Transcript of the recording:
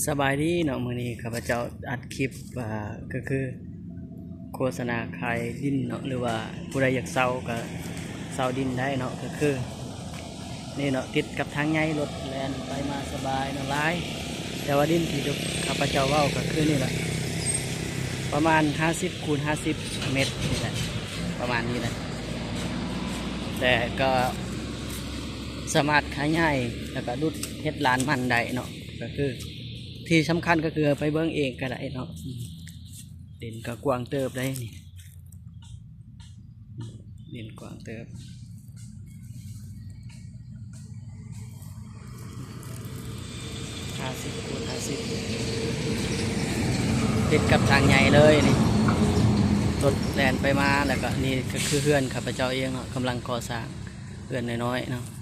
ສະບາຍດີເນາະ, ມື້ນີ້ຂ້າພະເຈົ້າອັດຄລິບ ອ່າ ກໍຄືໂຄສະນາຂາຍດິນເນາະ ຫຼືວ່າຜູ້ໃດຢາກເຊົ່າກໍເຊົ່າດິນໄດ້ເນາະ. ກໍຄືນີ້ເນາະ ຕິດກັບທາງໃຫຍ່ ລົດແລ່ນໄປມາສະບາຍເນາະ ຫຼາຍ. ແຕ່ວ່າດິນທີ່ຂ້າພະເຈົ້າເວົ້າກໍຄືນີ້ແຫຼະ ປະມານຫ້າສິບຄູນຫ້າສິບເມັດນີ້ແຫຼະ ປະມານນີ້ແຫຼະ. ແຕ່ກໍສາມາດຂະຫຍາຍ ແລ້ວກໍດຸດເຮັດລານມັນໄດ້ເນາະ. ກໍຄືທີ່ສຳຄັນກໍຄືໄປເບິ່ງເອງກໍໄດ້ເນາະ. ອືມ ດິນກໍກວ້າງເຕີບໄດ໋ນີ້ ດິນກວ້າງເຕີບ ຫ້າສິບຄູນຫ້າສິບ ຕິດກັບທາງໃຫຍ່ເລີຍນີ້. ລົດແລ່ນໄປມາ ແລ້ວກໍນີ້ກໍຄືເຮືອນຂ້າພະເຈົ້າເອງເນາະ ກຳລັງກໍ່ສ້າງເຮືອນນ້ອຍໆເນາະ.